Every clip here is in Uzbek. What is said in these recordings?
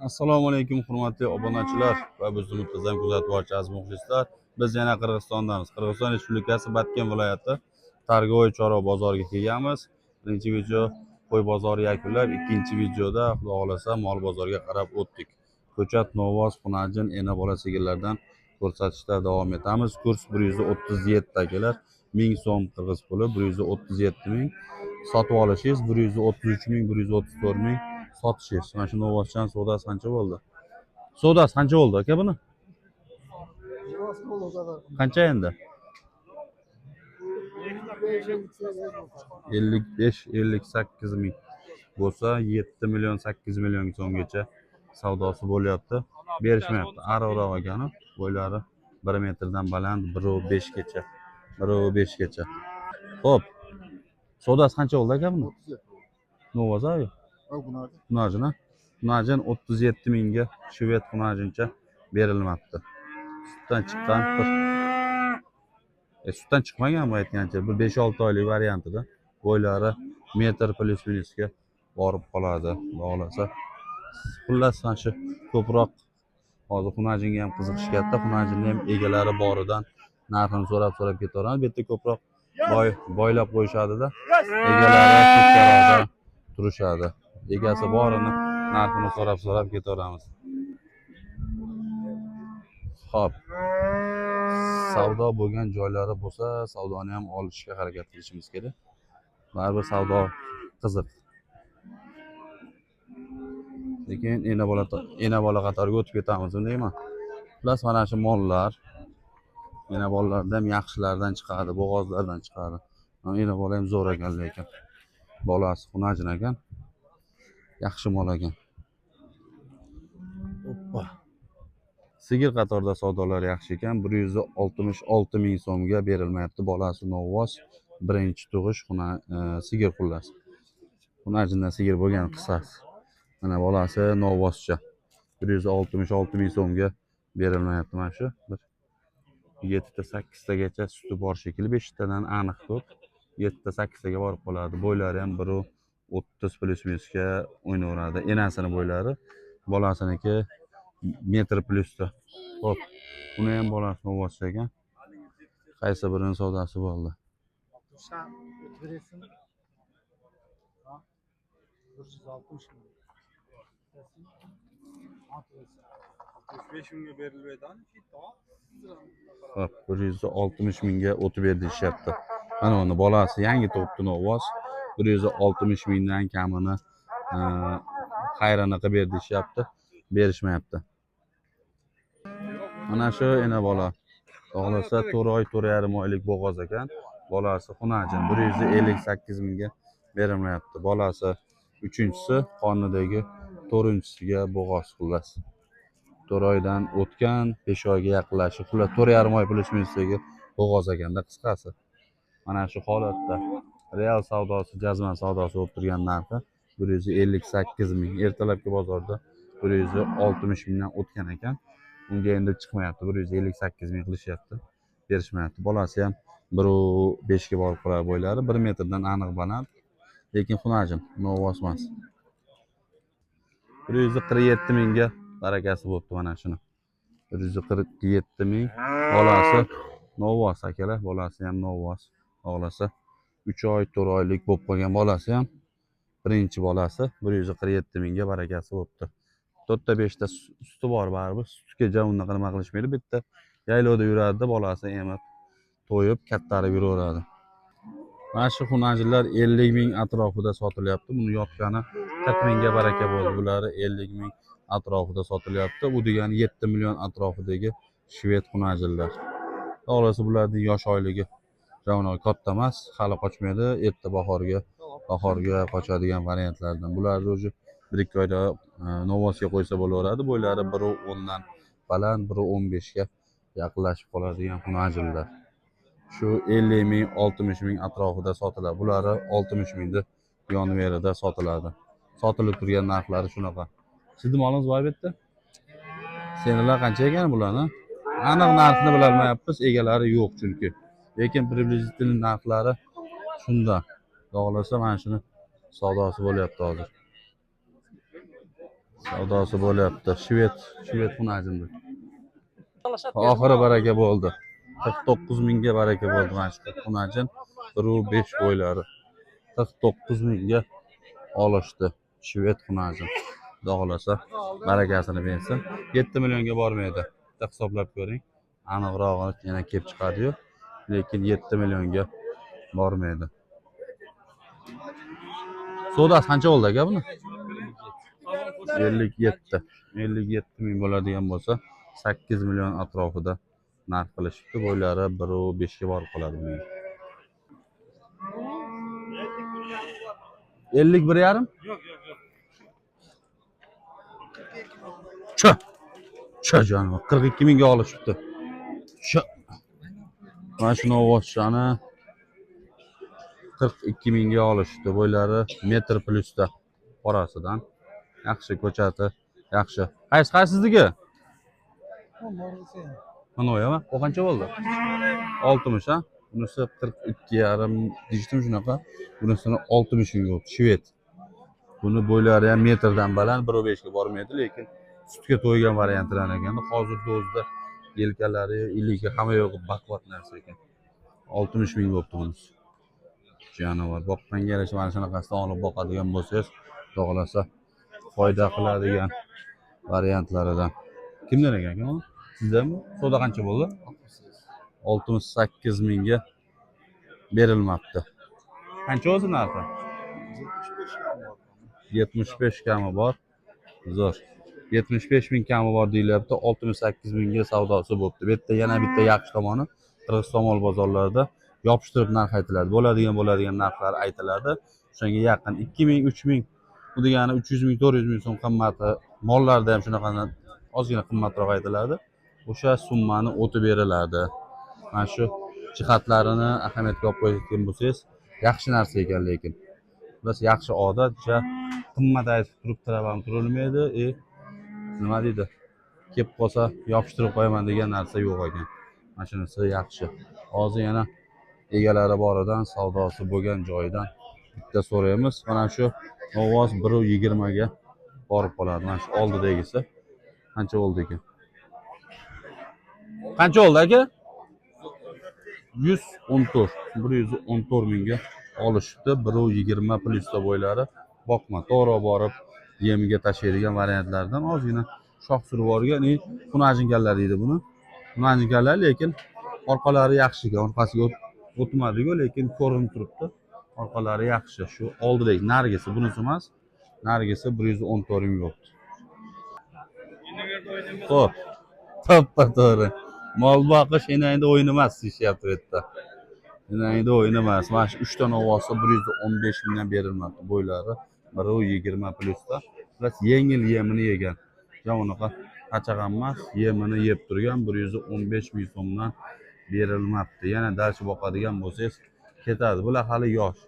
Assalomu alaykum, hurmatli obunachilar va bizni muntazam kuzatib boruvchi aziz muxlislar. Biz yana Qirg'izistondamiz. Qirg'iziston Respublikasi Batken viloyati Targovoy chorva bozoriga kelganmiz. Birinchi video qo'y bozori yakunlab, ikkinchi videoda, Xudo xohlasa, mol bozoriga qarab o'tdik. Ko'chat, novvoz, xunajin, ena bola sigirlardan ko'rsatishda davom etamiz. Kurs 137 akalar, 1000 so'm qirg'iz puli, 137 ming. Sotib olishingiz 133 ming, 134 ming sotishingiz. Mana shu novvozchan savdosi qancha bo'ldi? Savdosi qancha bo'ldi, aka, buni? Nasıl oldu o kadar? Qancha endi? 55-58. 55 58 ming bo'lsa, 7 million, 8 million so'mgacha savdosi bo'lyapti. Berishmayapti. Ariqroq ekani, bo'ylari 1 metrdan baland, 1.5 gacha. 1.5 gacha. Xo'p. Savdosi qancha bo'ldi, aka, buni? 37. Novvoz ayo. Bak bunlar. Xunajin, a? Xunajin 37 mingga shved xunajincha berilmabdi. Sutdan chiqqan bir sutdan chiqmagan bu aytgancha, bir 5-6 oylik variantida. Bo'ylari metr плюс minusga borib qoladi, Xudo xohlasa. Xullas, mana shu ko'proq hozir xunajinga ham qiziqish katta, xunajinni ham egalari boridan narxini so'rab-so'rab ketaveramiz. Bu yerda ko'proq boy boylab qo'yishadi-da. Egalari chekkaroqda turishadi. Egasi borini narxini so'rab-so'rab ketaveramiz. Xo'p. Savdo bo'lgan joylari bo'lsa, savdoni ham olishga harakat qilishimiz kerak. Baribir savdo qiziq. Lekin ena bola qatoriga o'tib ketamiz, undaymi? Xullas, mana shu mollar ena bolalarda ham yaxshilardan chiqadi, bo'g'ozlardan chiqadi. Mana ena bola ham zo'r ekan lekin. Bolasi xunajin ekan. Yaxshi mol ekan. Oppa. Sigir qatorida savdolar yaxshi ekan. 166 ming so'mga berilmayapti. Bolasi novvoz, birinchi tug'ish sigir xullas. Xunajindan sigir bo'lgan qissasi. Mana bolasi novvozcha. 166 ming so'mga berilmayapti mana shu. Bir 7 ta 8 tagacha suti bor shekilli, 5 tadan aniq ko'p. 7 ta 8 taga borib qoladi. Bo'ylari ham 1.30 плюс minusga o'ynayveradi. Enasini bo'ylari, bolasiniki metr plyusda. Xo'p, uni ham bolasi novvozcha ekan. Qaysi birini savdosi bo'ldi? Sen verirsin. Ha? 160 ming. 65 mingga berilmaydi. Xo'p, 160 mingga o'tib berdi deyishyapti. Mana uni bolasi yangi tug'ibdi, novvoz. 160 mingdan kamini xayrini qilib ber deyishyapti. Berishmayapti. Mana shu ena bola. Xohlasa 4 oy, 4,5 oylik bo'g'oz ekan. Bolasi xunajin 158 mingga berilmayapti. Bolasi uchinchisi, qornidagi to'rtinchisiga bo'g'oz xullas. 4 oydan o'tgan, 5 oyga yaqinlashib, xullas 4,5 oy плюс minusdagi bo'g'oz ekanda qisqasi. Mana shu holatda real savdosi, jazman savdosi bo'lib turgan narxi 158 ming. Ertalabki bozorda 160 mingdan o'tgan ekan. Unga endi chiqmayapti. 158 ming qilishyapti. Berishmayapti. Bolasi ham 1.5 ga borib qoladi bo'ylari. 1 metrdan aniq baland. Lekin xunajin, novvos emas. 147 mingga barakasi bo'libdi mana shuni. 147 ming, bolasi novvos akalar, bolasi ham novvos. Xohlasa 3 oy, 4 oylik bo'lib qolgan bolasi ham, birinchi bolasi 147 mingga barakasi bo'libdi. 4 ta 5 ta suti bor baribir. Sutga ja unaqa nima qilishmaydi. Bitta yaylovda yuradida, bolasi emib, to'yib, kattarib yuraveradi. Mana shu xunajinlar 50 ming atrofida sotilyapti. Buni yotgani 40 mingga baraka bo'ldi. Bulari 50 ming atrofida sotilyapti. U degani 7 million atrofidagi shved xunajinlar. To'g'risi, bularning yosh oyligi javonlar katta emas, hali qochmaydi. Erta bahorga qochadigan variantlardan. Bularni уже 1-2 oyda novvosga qo'ysa bo'laveradi. Bo'ylari 1.10 dan baland, 1.15 ga yaqinlashib qoladigan xunajinlar. Shu 50 ming, 60 ming atrofida sotiladi. Bulari 60 mingni yonverida sotiladi. Sotilib turgan narxlari shunaqa. Sizni molingiz bor bu yerda? Senilar qancha ekan bularni? Aniq narxini bilolmayapmiz, egalari yo'q chunki. Lekin приблизительный narxlari shunda. Xudo xohlasa, mana shuni savdosi bo'lyapti hozir. Savdosi bo'lyapti. Shved xunajinda. Oxiri baraka bo'ldi. 49 mingga baraka bo'ldi mana shu xunajin. 1.5 bo'ylari. 49 mingga olishdi. Shved xunajin. Xudo xohlasa barakasini bersin. 7 millionga bormaydi. Bitta hisoblab ko'ring. Aniqrog'i yana kelib chiqadi-yu, lekin 7 millionga bormaydi. Savdosi qancha bo'ldi aka buni? 57. 57 ming bo'ladigan bo'lsa, 8 million atrofida narx qilishibdi. Bo'ylari 1.5 ga borib qoladi buning. 51,5? Yok yok yok. Cha. Cha jonim, 42 mingga olishibdi. Cha. Mana shuni ovozchani 42 mingga olishibdi. Bo'ylari metr plyusda orasidan. Yaxshi ko'chati, yaxshi. Qaysi qaysizniki? Mana u O qancha bo'ldi? 60 ha? Bunisi 42,5 deyishdimi shunaqa? Bunisini 60 ming bo'ldi. Shved. Buni bo'ylari ham metrdan baland, 1.5 ga bormaydi, lekin sutga to'ygan variantlar ekan. Hozir o'zida yelkalari, iligi hamma yo'g'i baquvvat narsa ekan. 60 ming bo'libdi bunisi. Jonivor. Boqqanga yarasha mana shunaqasidan olib boqadigan bo'lsangiz, xudo xohlasa foyda qiladigan variantlaridan. Kimdan ekan aka u? Sizdanmi? Savdo qancha bo'ldi? 68 mingga berilmabdi. Qancha o'zi narxi? 75 kami bor. Zo'r. 75 ming kami bor deyilyapti. 68 mingga savdosi bo'libdi. Bu yerda yana bitta yaxshi tomoni Qirg'iziston mol bozorlarida yopishtirib narx aytiladi. Bo'ladigan narxlar aytiladi. O'shanga yaqin 2 ming, 3 ming, bu degani 300 ming, 400 ming so'm qimmati mollarda ham shunaqa ozgina qimmatroq aytiladi. O'sha summani o'tib beriladi. Mana shu jihatlarini ahamiyatga olib qo'yayotgan bo'lsangiz, yaxshi narsa ekan lekin. Xullas yaxshi odat, ja qimmat aytib turib talab ham turilmaydi. Nima deydi? Kelib qolsa yopishtirib qo'yaman degan narsa yo'q ekan. Mana shunisi yaxshi. Hozir yana egalari boridan, savdosi bo'lgan joyidan bitta so'raymiz. Mana shu ovoz 1.20 ga borib qoladi. Mana shu oldidagisi qancha bo'ldi ekan? Qancha bo'ldi aka? 114. 114 mingga olishibdi. 1.20 plyusda bo'ylari. Boqma, to'g'ri borib yemiga tashlaydigan variantlardan ozgina shox surib yuborgan. Xunajinkallar deydi buni. Xunajinkallar, lekin orqalari yaxshi ekan. Orqasiga o'tmadi-ku, lekin ko'rinib turibdi. Orqalari yaxshi. Shu oldidagi nargisi bunisi emas. Nargisi 114 ming bo'libdi. Xo'p. To'ppa to'g'ri. Mol boqish enangda o'yin emas deyishyapti bu yerda. Enangda o'yin emas. Mana shu 3 ta ovozi 115 mingdan berilmabdi bo'ylari. 1.20 plyusda. Xullas yengil yemini yegan. Ja unaqa qachag'an emas, yemini yeb turgan 115 ming so'mdan berilmabdi. Yana дальше boqadigan bo'lsangiz ketadi. Bular hali yosh.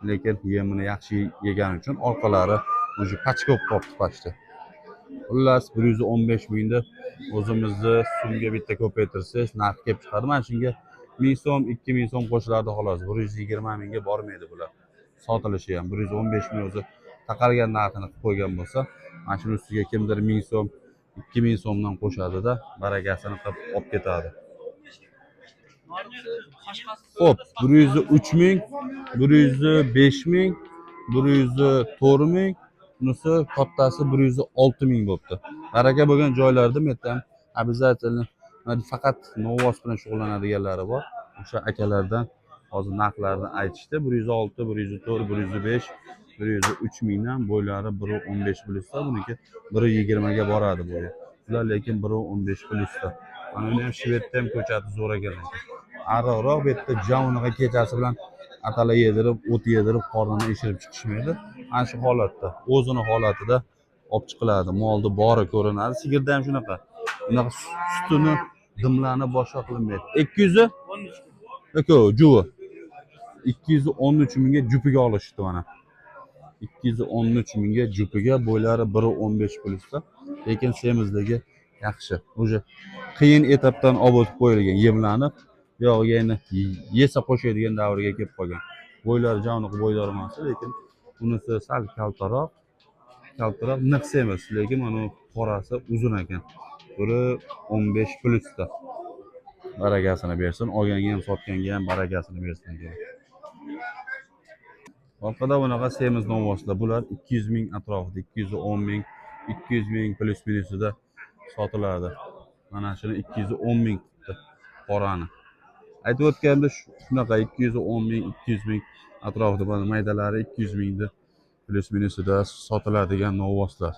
Lekin yemini yaxshi yegani uchun orqalari уже pachka bo'lib qolibdi почти. Xullas 115 mingni o'zimizni so'mga bitta ko'paytirsangiz narx kelib chiqadi. Mana shunga 1000 so'm, 2000 so'm qo'shiladi xolos. 120 mingga bormaydi bular. Sotilishi ham 115 ming o'zi taqalgan narxini qilib qo'ygan bo'lsa, mana shuni ustiga kimdir 1000 so'm, 2000 so'mdan qo'shadida, barakasini qilib olib ketadi. Xo'p, 103 ming, 105 ming, 104 ming, bunisi kattasi 106 ming bo'libdi. Baraka bo'lgan joylarda bu yerda ham обязательно faqat novvos bilan shug'ullanadiganlari bor. O'sha akalardan hozir narxlarni aytishdi. 106, 104, 105, 103 mingdan bo'ylari 1.15 plyusda, buniki 1.20 ga boradi bo'yi. Bular lekin 1.15 plyusda. Mana buni ham Shvedda ham ko'chati zo'r ekan. Ariqroq bu yerda ja unaqa kechasi bilan atala yedirib, o't yedirib, qornini eshirib chiqishmaydi. Mana shu holatda, o'zini holatida olib chiqiladi. Molni bori ko'rinadi. Sigirda ham shunaqa. Unaqa sutini dimlanib boshqa qilinmaydi. 200 Aka, juvi. 213 mingga jupiga olishdi mana. 213 mingga jupiga, bo'ylari 1.15 plyusda, lekin semizligi yaxshi. Уже qiyin etapdan olib o'tib qo'yilgan, yemlanib, bu yog'iga endi yesa qo'shadigan davrga kelib qolgan. Bo'ylari ja unaqa bo'ydor emas, lekin bunisi sal kaltaroq. Kaltaroq, niq semiz, lekin mana qorasi uzun ekan. Biri 15 plyusda. Barakasini bersin, olganga ham sotganga ham barakasini bersin akalar. Orqada bunaqa semiz novvoslar, bular 200 ming atrofida, 210 ming, 200 ming plyus minusida sotiladi. Mana shuni 210 ming qilibdi qorani. Aytib o'tganimda shunaqa 210 ming, 200 ming atrofida, mana maydalari 200 mingda plyus minusida sotiladigan novvoslar.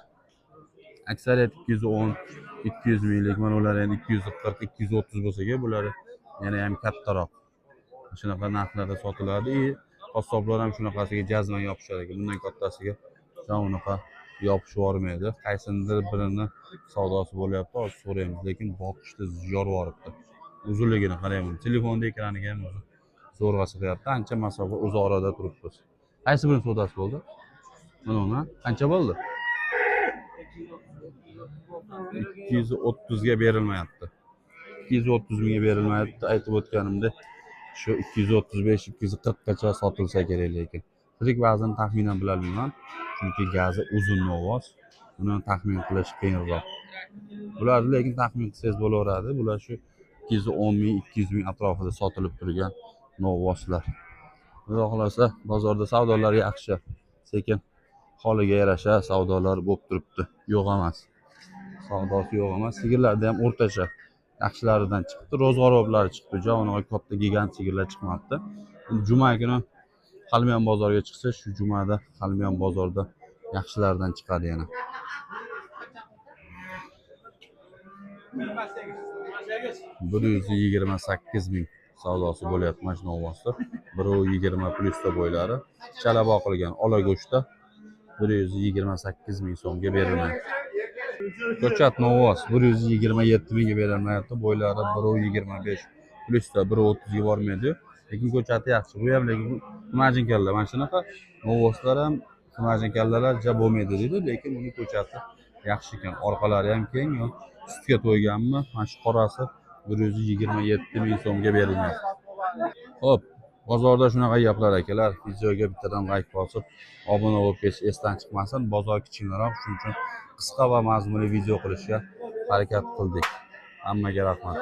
Aksariyat 210, 200 minglik, mana ular endi 240, 230 bo'lsa kerak, bular yana ham kattaroq. Shunaqa narxlarda sotiladi. И qassoblar ham shunaqasiga jazman yopishadi ekan. Bundan kattasiga unaqa yopishib yubormaydi. Qaysinidir birini savdosi bo'lyapti, hozir so'raymiz, lekin boqishda yorib yuboribdi. Uzunligini qarayman. Telefonda ekraniga ham o'zi zo'rg'a sig'yapti. Ancha masofa uzoqroqda turibmiz. Qaysi birini savdosi bo'ldi? Mana uni qancha bo'ldi? 230 ga berilmayapti. 230 mingga berilmayapti. Aytib o'tganimda shu 235, 240 gacha sotilsa kerak lekin. Tirik vazn taxminan bilolmayman. Chunki gazi uzun novvos. Buni taxmin qilish qiyinroq. Bularni lekin taxmin qilsangiz bo'laveradi. Bular shu 210 ming, 200 ming atrofida sotilib turgan novvoslar. Xudo xohlasa bozorda savdolar yaxshi. Sekin holiga yarasha savdolar bo'lib turibdi. Yo'q emas. Savdosi yo'q emas. Sigirlarda ham o'rtacha yaxshilaridan chiqdi. Ro'zg'oroblari chiqdi. Ja unaqa katta gigant sigirlar chiqmabdi. Endi juma kuni Halmiyon bozoriga chiqsa, shu jumada Halmiyon bozorida yaxshilaridan chiqadi yana. 128 ming savdosi bo'lyapti mana shu novvosda. 1.20 plyusda bo'ylari. Chala boqilgan ola go'shtda 128 ming so'mga berilmayapti. Ko'chat novvos 127 mingga berilmayapti. Bo'ylari 1.25 plyusda, 1.30 ga bormaydi. Lekin ko'chati yaxshi. Bu ham lekin xumajin kalla. Mana shunaqa novvoslar ham xumajin kallalar ja bo'lmaydi deydi, lekin uni ko'chati yaxshi ekan. Orqalari ham keng, sutga to'yganmi? Mana shu qorasi 127 ming so'mga berilmayapti. Xo'p, bozorda shunaqa gaplar akalar. Videoga bittadan like bosib, obuna bo'lib ketish esdan chiqmasin. Bozor kichkinaroq, shuning uchun qisqa va mazmunli video qilishga harakat qildik. Hammaga rahmat.